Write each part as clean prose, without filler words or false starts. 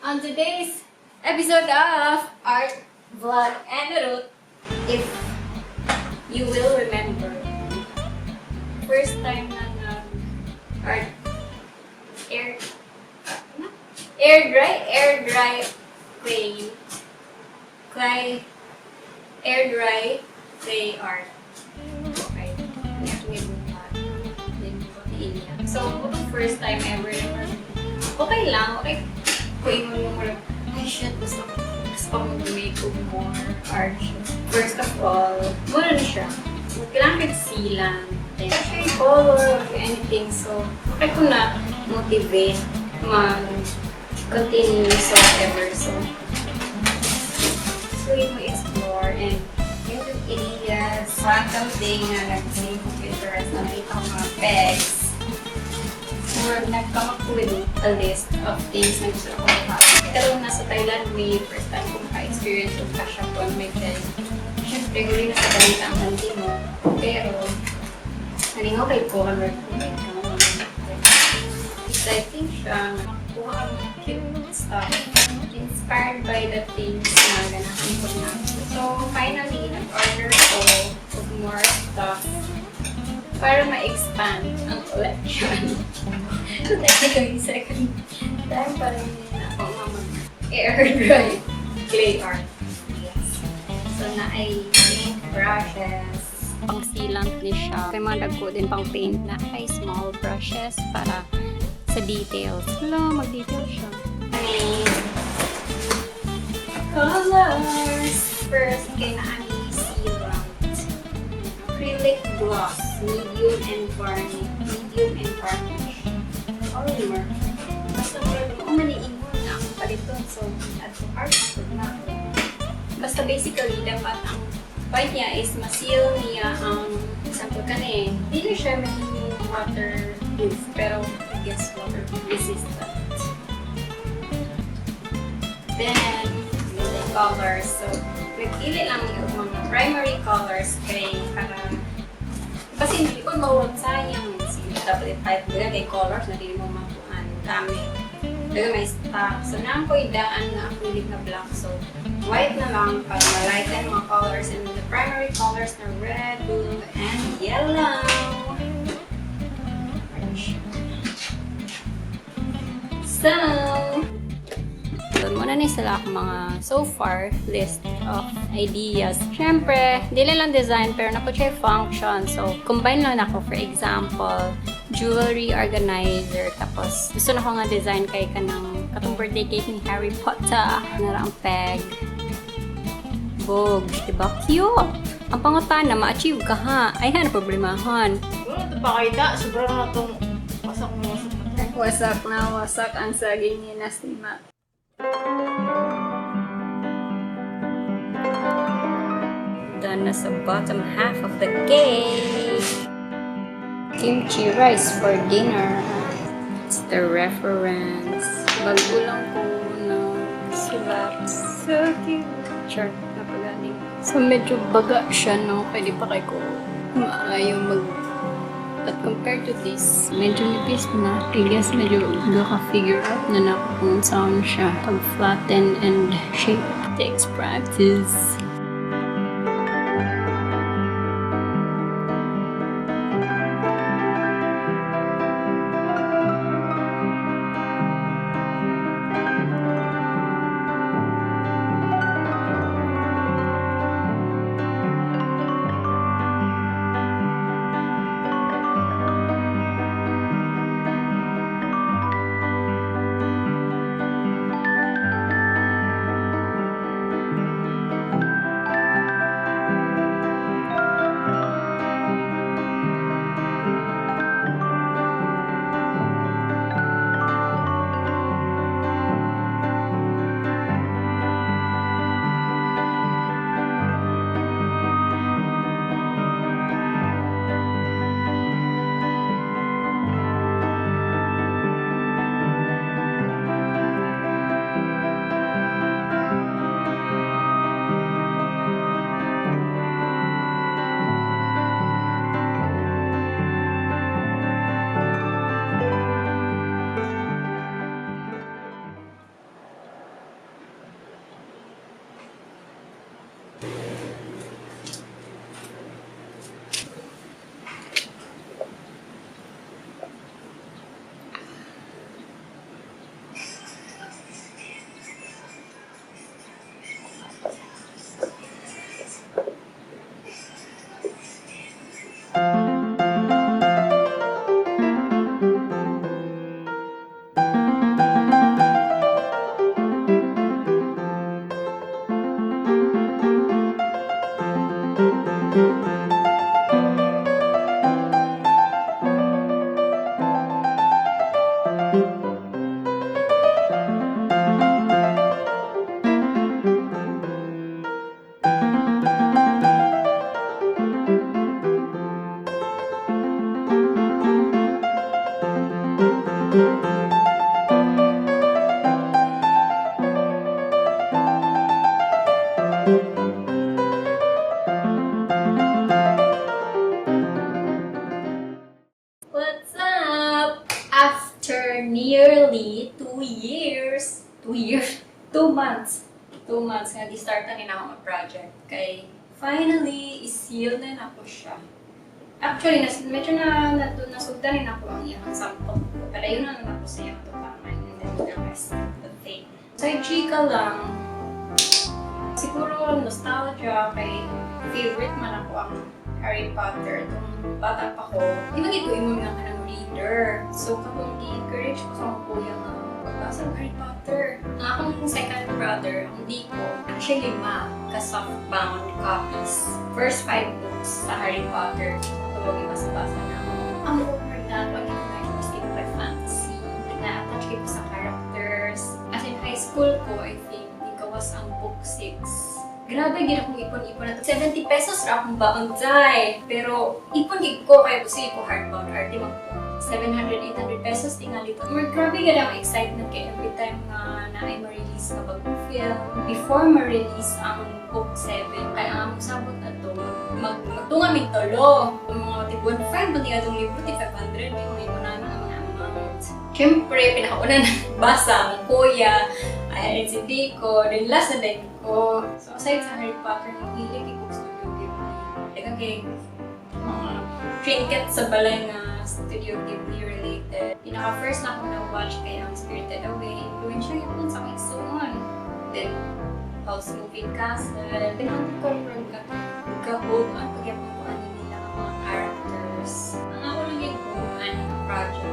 On today's episode of Art Vlog and Ruth, if you will remember, first time na nag art air ano? Air dry clay clay air dry clay art. Okay. May buhat. Then, niya. So, itong first time ever naman. Okay lang. Okay. Kung ingon mo murag, "Ay shit, gusto ko mag-make og more art." First of all, muna na siya. Kailangan kag sealant. Then, siya yung color or anything. So, okay ko na motivate mag-continue sa whatever. So, yung mo explore and yung ideas, random day nga nag-same ko interest na nakita ko mga pegs. Or nag-come up with a list of things na gusto ko makuha. Pero nasa Thailand, may first time ko maka-experience of gashapon, may peg. Siyempre, huli na sa balita ang handy mo. Pero, naging okay ko. I'm like, "Oh my God." Exciting siya. Makakuha ka mga cute stuff. Inspired by the things na ganahan ko na. So, finally, nag-order ko of more stuff para ma-expand ang collection. So, technically, second time pa rin ako nga mag-air dry clay art. Yes. So, na ay paint brushes. Pang sealant ni siya. Kay mga dagko din pang paint na ay small brushes para sa details. Hala, mag-detail siya. Ay, colors! First, kay naa ni sealant. Acrylic gloss, medium and varnish. Medium and varnish. Polymer. Basta murag mo man ingon nga akong paliton. So, add to cart na ako. Basta basically, dapat ang point niya is ma-seal niya ang example kani. Dili siya mahimong waterproof, pero I guess water resistant. Then, the colors. So, nagpili lang yung mga primary colors kay para kasi hindi ko mawag sayang sige dapat type daga kay colors na dili mo makuan gamit daga may stock. So naa ko daan nga acrylic na black, so white na lang para ma-lighten mga colors and the primary colors na red, blue, and yellow. Orange. So, doon muna ni sila akong mga so far list of ideas. Siyempre, dili lang design pero nako siya function. So, combine lang ako. For example, jewelry organizer. Tapos, gusto na ko nga design kay kanang katong birthday cake ni Harry Potter. Nara ang peg. Bog, diba? Cute! Ang pangutana, ma-achieve ka ha? Ay, han, problemahan. Wala ito pakita. Sobrang na itong wasak na wasak na to. Wasak na wasak ang saging ni Nasima. Done na sa bottom half of the cake. Kimchi rice for dinner. It's the reference. Bago lang ko na sulat. So cute. Sure, napagaling. So medyo baga siya, no? Pwede pa kay ko maayo mag. But compared to this, medyo nipis na. I guess medyo ka-figure out na na kung saan siya pag flatten and shape. Takes practice. 2 years, 2 months, 2 months nga gi-start na ni nako ang project. Kay finally, i-seal na nako siya. Actually, medyo na nasugdan ni nako ang iyang sample. Pero yun na lang ako sa iyang tupangan and then the rest of the thing. Sa chika lang, siguro nostalgia kay favorite man ako ang Harry Potter. Itong bata pa ko, di ba ko ingon nga kanang reader. So, katong gi-encourage ko sa akong kuya nga pagbasa ng Harry Potter. Ang akong second brother, ang Diko, actually lima ka softbound copies. First five books sa Harry Potter. Tawag ibasa-basa na ako. Ang over na, pag ginagawa ko kay fantasy, na-attach ko sa characters. As in high school ko, I think, gawas ang book 6. Grabe, gid akong ipon-ipon na to. 70 pesos ra akong baon day. Pero ipon gid ko kay gusto ko hardbound arte man ko. 700, 800 pesos tingali to. More grabe gid ang excitement kay every time nga naay ma-release na bagong film. Before ma-release ang book 7, kay ang among sabot na to, magtunga mig tulo. Ang mga tig 1.5 ba atong libro, tig 500, may mga imo na nga mga amount. Siyempre, pinakauna na basa ang kuya, ay si Tico, then last na din ko. So aside sa Harry Potter, mahilig ko Studio Ghibli. Teka kay mga trinket sa balay nga Studio Ghibli related. Pinaka first na akong na-watch kay ang Spirited Away. Influensya yun sa akong igsuon. Then, Howl's Moving Castle. Then, ang ko ka ka-hold on pagyapon ko ani nila ang mga characters. Ang ako lang yung ano, project.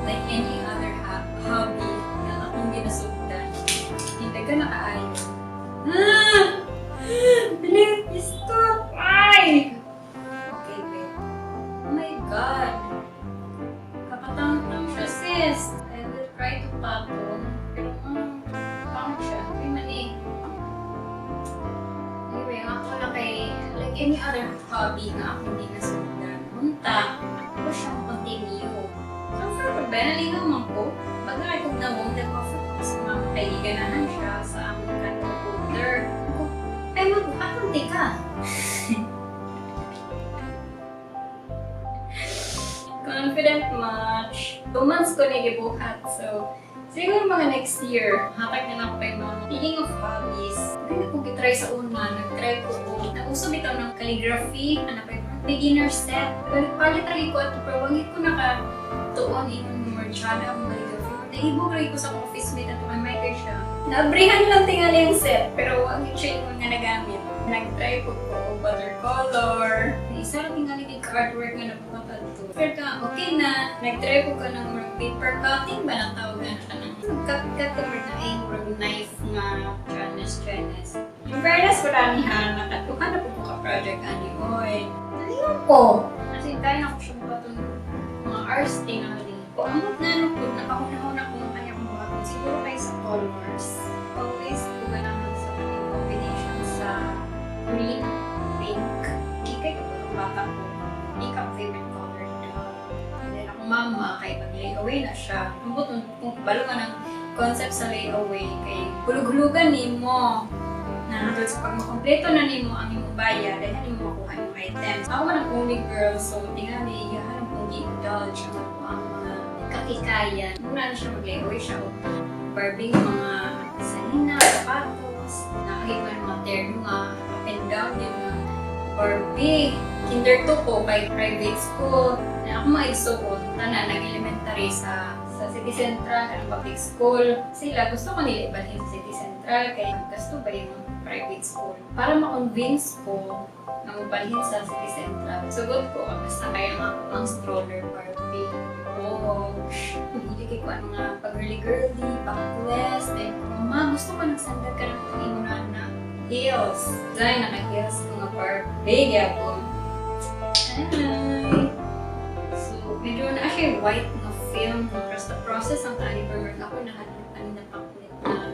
Like any other hobby na akong ginasugdan. Hindi ka nakaayo. Ah! Bilis! Stop! Why? Okay, wait. Oh my God! Kakatangtang siya, sis! I will try to patong. Pero, pangit siya. Ay, mali. Anyway, ang ako na kay, like any other hobby nga ako hindi nasundan. Unta, ako siyang continue. So far, pag ba, nalingaw man ko. Pag nakikog na mong, nag-offer ko sa mga kay ganahan siya sa among kanto folder. Ako, ay mag-akunti ka. Confident much. 2 months ko na gibuhat. So, siguro mga next year, hatag na lang ako kay mama. Speaking of hobbies, hindi ko gitry sa una. Nag-try ko ko. Nauso bitaw ng calligraphy. Ano pa yun? Beginner set. Pero palit rin ko at pero wag ko naka tuon ingon mo tsada akong calligraphy. Nahibog rin ko sa akong office mate at kay Michael siya. Naabrihan lang tingali ang set, pero wag siya ingon nga nagamit. Nag-try ko watercolor. Isa lang tingali kay artwork nga nabuhat adto. Pero ka, okay na. Nag-try ko ka ng murag paper cutting ba nang tawag na ka ng cut-cut ka murag na ay murag knife nga chanes chanes. In fairness, wala ni ha, nakatuka na po ko ka project ani oy. Nalingaw ko. Kasi kaya na ko siya buhaton mga hours tingali. Kung amot na no po, nakahuna-huna ko ng kanya kong buhaton. Siguro kay sa colors. Always ko ganahan sa kaning combination sa green, pink. Di kay kapag bata ko, pink ang favorite color daw. And then ako mama, kay mag-layaway na siya. Ang buton, kung balo ka ng concept sa layaway, kay hulug-hulugan nimo na hangtod sa pag makompleto na nimo ang imong bayad, dahil nimo makuha imong items. Ako man ang only girl, so tingali, iyahan kong gi-indulge ang ako ang mga kakikayan. Muna na siya mag-layaway siya o Barbie nga mga sanina, sapatos, nakakita ng mga terno nga, up and down yung mga Barbie. Kinder 2 ko kay private school. Na ako maigsuon, tanan nag-elementary sa City Central, kanang public school. Sila, gusto ko nila ibalhin sa City Central kay gasto ba yung private school. Para ma-convince ko na mabalhin sa City Central, sugot ko, basta kaya nga ang stroller Barbie. Oh, mahilig ko ang mga pag-girly-girly, backless, then mama, gusto ko ng sandal ka ng tingin mo na heels. Design, naka-heels ko nga Barbie, gyapon. Ay! So, medyo na siya white nga film. No? Pero sa process, ang tani burger ako na ano na paklit na